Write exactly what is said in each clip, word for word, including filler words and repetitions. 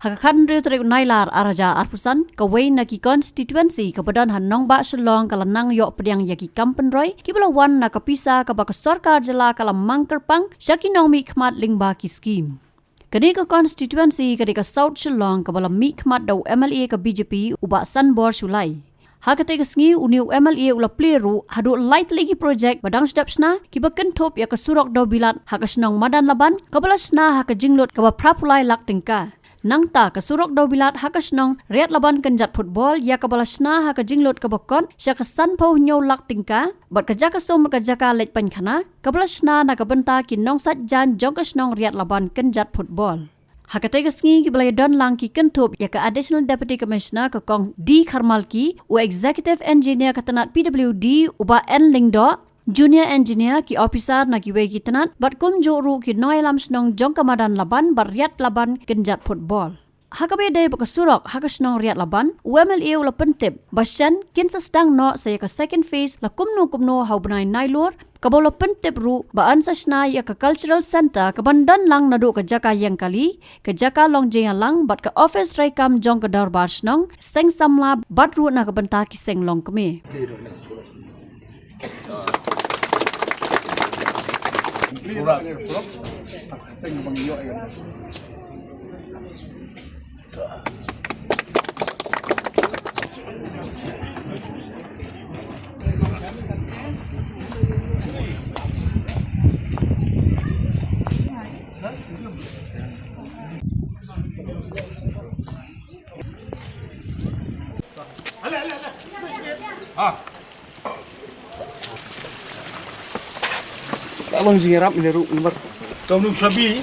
Ha ka khathynriew tarik u Nailar arhajar arphew san, kawei na ki constituency kaba don ha nongbah Shillong ka la nang ïoh pdiang ïa ki kam pynroi kiba la wan na ka pisa kaba ka sorkar jylla ka la mang kyrpang sha ki nongmihkhmat lyngba ki skim. Kane ka constituency ka dei ka South Shillong kaba la mihkhmat da u M L A ka B J P u Bah Sanbor Shullai. Ha katei ka sngi une u M L A u la plie ruh haduh lai tylli ki projek ba dang shu dep shna kiba kynthup ïa ka surok Dewbilat ha ka shnong Madanlaban kaba la shna ha ka jinglut kaba phra phew lai lak tyngka. Nangta ka surok Dewbilat ha ka shnong Riatlaban Kynjat Football ïa kaba la shna ha ka jinglut kaba kot sha ka sanphew hynñiew lak tyngka, bad ka jaka sum ka jaka leit pynkhana kaba la shna na ka bynta ki nongsait jaiñ jong ka shnong Riatlaban Kynjat Football. Ha katei ka sngi kiba la ïadon lang ki kynthup ïa ka Additional Deputy Commissioner ka Kong D Kharmalki, u Executive Engineer ka tnat P W D u Bah N Lyngdoh, Junior Engineer, ki officer na kiwei ki tnat bad kumjuh ruh ki nongïalam shnong jong ka Madanlaban bad Riatlaban Kynjat Football. Ha kaba ïadei bad ka surok ha ka shnong Riatlaban, u M L A u la pyntip ba shen kin sa sdang noh sa ïa ka second phase la kumno kumno ha u bnai Nailur, kaba u la pyntip ruh ba yn sa shna ïa ka cultural centre kaban don lang naduh ka jaka ïeng kali, ka jaka long jingïalang bad ka office treikam jong ka dorbar shnong, seng samla bad ruh na ka bynta ki seng longkmie. Ka long jingïarap ïa ruh namar. Ka nuksa bi.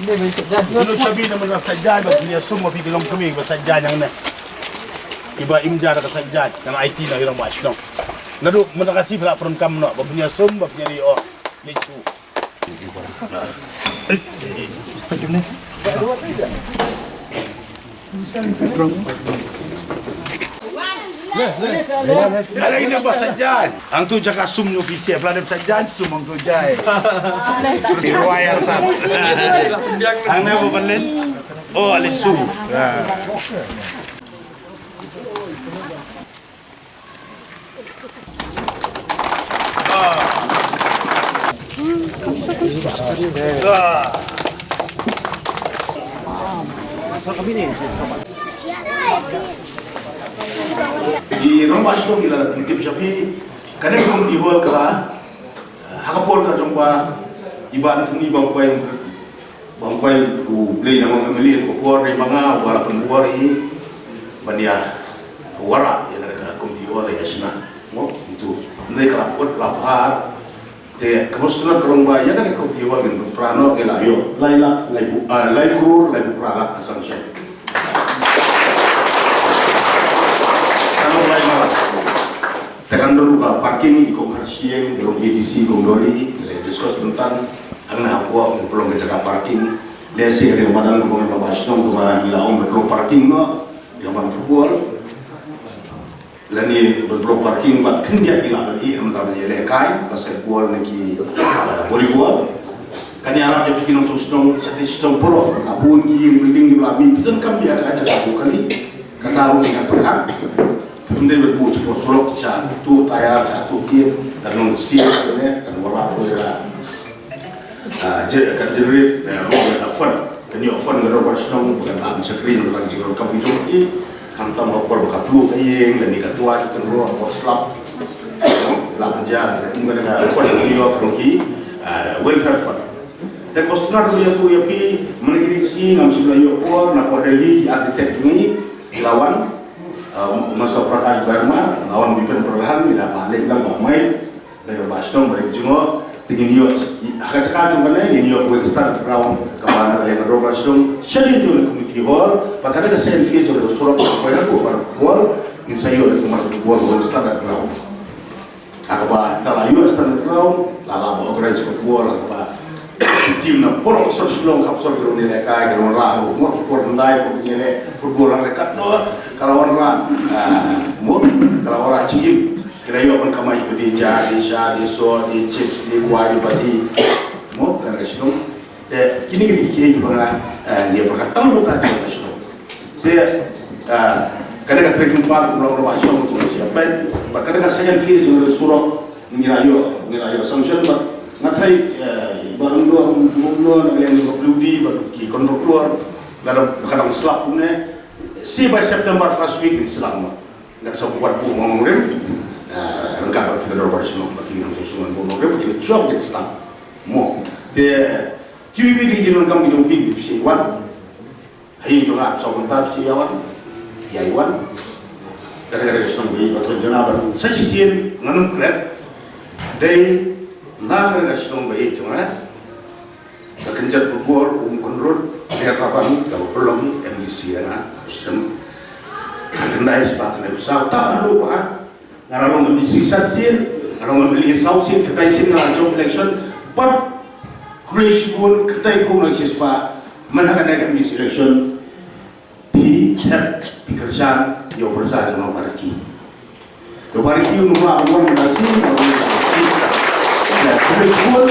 Nuksa bi namar sa jai ba punya sum ba phi long kami ba sa jai yang ne. Iba im jai ka sa jai yang I T na hirang ba shnong. Naduh mynta ka si phi la pran kam noh ba punya sum ba punya ri oh. Ni su. Ala ina ba sa jai. Ang tu jaka sum nyu pise, pla dem sa jai, sum ang tu jai. Di ruai asal. Ang na ba balik. Oh, ali sum. Ah. Di Rambas tu gila la tip sapi. Kane community hall kala. Ha ka por ka jong ba iba na tuni ba kwai Bang kwai u Blei na ngong M L A tu por dei manga wala pun wari ban ïa wara ïa ka ka community hall ïa sna. Mo tu. Nai ka la put la phar. Te ka bos tuan ka long ba ïa ka community hall ngin prano ke la ïoh. Lai lak, lai bu, ah, lai krur, lai bu pra lak ka sanction. Ka long lai mara. Te kan dulu ka parking i kong Harsing, dulu A D C kong Doli, le discuss bentan, ang na hapua, ang pelong ke jaka parking, le si ada madan kong ka ba shnong ka ba ila ong pelong parking no, ka ban football. Lani pelong parking ba khyndiat ila ban i am ta ban le kai, basketball ni ki, uh, volleyball. Kan ïarap ïa phi ki nongshong shnong, shatei shnong poro, ka bun ki building ki ba mi, bitan kam ïa ka jaka bu kali. Kata ruh ngi kan pyrkhat. Phim dei ban buh sha surok, sha tu tayar, sha tu kit, kan long sien ne, kan wara tu ka. Ah, jer-, kan generate, eh, ruh ka fund. Kan ïoh fund ka dorbar shnong, kan ap shakri, kan jingkam ki jong ki, khamtam ka por ba ka plu ka ïing, lane ka tuai, kan ruh ka por slap. La pynjan, kum ka fund kan ïoh, kan ki, ah, welfare fund. Te bos tna ruh ïa tu ïa phi, mane ki dei si, ngam shu la ïoh por, na por Delhi, ki architect ngi, Lawan, uh, Master Prakash Verma, Lawan Bipen Pradhan, ila ba leng lang ba mai, ba ba shnong ba leng jngo, te ngin ïoh, ha ka jaka jong kane, ngin ïoh wei standard ground, kaba na ka leng ka dorbar shnong, shadien jong ka community hall, ba kane ka sien fie jong ka surok, ba ka ko ba hall, ngin sa ïoh ka mar football wei standard ground. Ha kaba da la ïoh standard ground, la la ba organize football, ha kaba team na por ka sor Shillong, ka sor ki roni le ka, ki roni ra, mo ki por ndai, ko ni le football le kat no, ka la wan ra, ah, mo, ka la wan ra chim, ki la ïoh ban kamai ki di ja, di sha, di so, di chips, di kwai, di pati, mo, ka la Shillong. Te kine ki dei kiei kiba nga, eh, ïa pyrkhat tang ba ka jong ka shnong. Te, eh, ka dei ka trekking path kumba long ba shnong tu si apa. Ba ka dei ka second phase jong ka surok ngi la ïoh, ngi la ïoh sanction ba nga tharai, eh, ba long do, long do na liang ka P W D ba ki kontraktor la da ka dang slap kumne. Si by September first week ngi sdang mo. Ngan sa buh wat buh mo nongrim. Eh, ryngkat bad phi ka dorbar shnong bad phi nongshong shnong buh nongrim ba kin shuwa ba kin sdang. Mo. Te kiwei kiwei ki jingdonkam ki jong phi phi wan. Hei jong nga sa bynta phi ïa wan. Ïa wan. Ka dei ka dei ka shnong ba ïeit ba thon jong nga ban sa shisien ngan ym klet. Dei na ka dei ka shnong ba ïeit jong nga. Ka kynjat pynbor um kynrut, ria ka ban ka pynlong M D C ïa nga, Muslim. Ka khyndai spah khyndai phew saw, tang haduh ba nga la long M D C san sien, nga la long M L A saw sien, khyndai sien nga la jop election, bad khublei shibun, khyndai phew na shi spah, man ha kane ka M D C election, phi thep, phi kyrshan ïa u pyrsa jong nga u Bah Ricky. Te u Bah Ricky u nongmah ban wan mynta sngi, u nongmah ban wan mynta sngi. Te khublei shibun.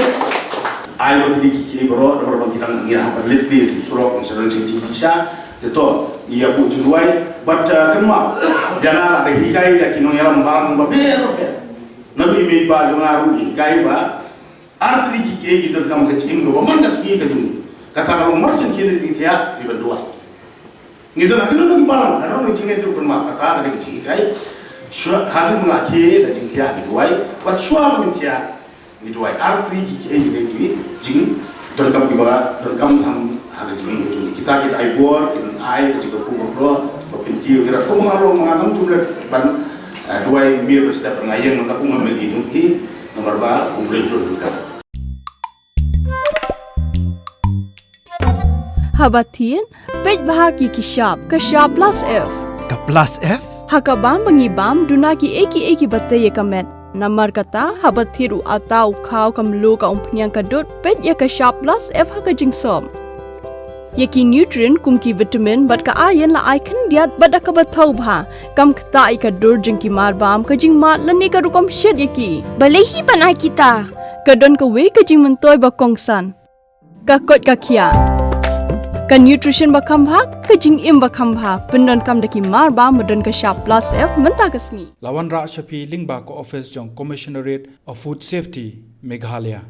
Ai ba kine kiei kiei baroh, namar ba ki dang ngi hap ban leit plie surok, ngi sa don sha jingkit sha. Te to ngi ïa buh jingduwai bad, eh, kynmaw, ïa nga la dei hikai da ki nongïalam balang ba pher ba pher. Naduh i mei i pa jong nga ruh i hikai ba Artylli ki kiei ki donkam ha ka jingim kaba man ka sngi ka jong ngi. Kata ka long mar shen ki ne jingthiah ki ban duwai. Ngi don ha kino kino ki balang, ha kano kano jingleit ruh kynmaw kata ka dei ka jinghikai. Shuwa haduh mynta ki da jingthiah ki duwai. Bad shuwa ba ngin thiah ngi duwai. Artylli ki kiei ki dei ki jingdonkam kiba donkam ha ka jingim ka jong ngi. Kita ki dei bor, kin ai ka jingkyrkhu kyrdoh ba phin kiew ïa nga. Kumba nga long ma nga ngam ju leh ban, eh, duwai mir ba step nga ïeng na kumba meli jong ki. Namar ba U Blei u don ryngkat. Haba thied, peit bha ha ki ki shap, ka shap plus F. Ka plus F? Ha ka bam ba ngi bam, duna kiei kiei kiba tei ïa ka met. Namar kata, haba thied u atta, u khaw, ka mluh, ka umphniang, ka dud, peit ïa ka shap plus F ha ka jingsop. Ïa ki nutrient kum ki vitamin bad ka iron la ai khyndiat bad da kaba thaw bha. Kam ktah ïa ka dur jong ki marbam, ka jingmad lane ka rukom shet ïa ki. Balei hi ban ai kita? Ka don kawei ka jingmyntoi ba kongsan. Ka koit ka khiah. Ka nutrition ba kham bha, ka jingim ba kham bha. Pyndonkam da ki marbam ba don ka shap plus F mynta ka sngi. La wanrah sha phi lyngba ka office jong Commissionerate of Food Safety, Meghalaya.